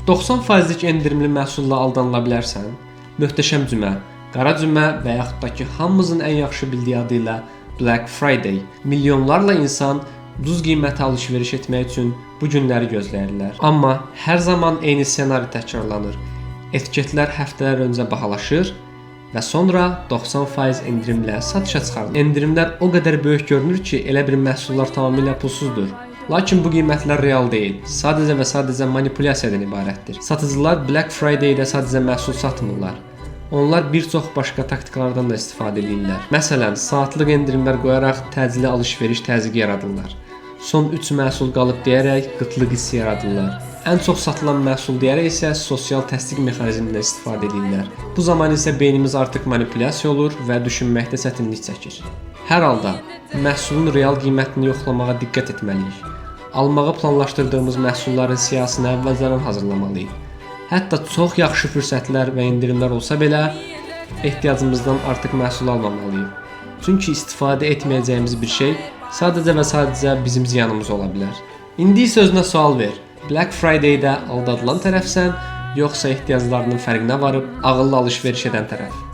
90%lik endirimli məhsulla aldanıla bilərsən? Möhtəşəm cümə, qara cümə və yaxud da ki, hamımızın ən yaxşı bildiyi adı ilə Black Friday. Milyonlarla insan ucuz qiymətə alış-veriş etmək üçün bu günləri gözləyirlər. Amma hər zaman eyni ssenari təkrarlanır. Etiketlər həftələr öncə bahalaşır və sonra 90% endirimlə satışa çıxarılır. Endirimlər o qədər böyük görünür ki, elə bir məhsullar tamamilə pulsuzdur. Lakin bu qiymətlər real deyil, sadəcə və sadəcə manipulyasiyadan ibarətdir. Satıcılar Black Friday-də sadəcə məhsul satmırlar. Onlar bir çox başqa taktikalardan da istifadə edirlər. Məsələn, saatlıq endirimlər qoyaraq təcili alış-veriş təzyiqi yaradırlar. Son 3 məhsul qalıb deyərək qıtlıq hissi yaradırlar. Ən çox satılan məhsul deyərək isə sosial təsdiq mexanizmindən istifadə edirlər. Bu zaman isə beynimiz artıq manipulyasiya olur və düşünməkdə çətinlik çəkir. Hər halda məhsulun real qiymətini yoxlamağa diqqət etməliyik. Almağı planlaşdırdığımız məhsulların siyahısını əvvəlcədən hazırlamalıyıq. Hətta çox yaxşı fürsətlər və endirimlər olsa belə ehtiyacımızdan artıq məhsul almamalıyıq. Çünki istifadə etməyəcəyimiz bir şey sadəcə və sadəcə bizim ziyanımıza ola bilər. İndi isə özünə sual ver. Black Friday-də aldadılan tərəfsən, yoxsa ehtiyaclarının fərqinə varıb ağıllı alış-veriş edən tərəf?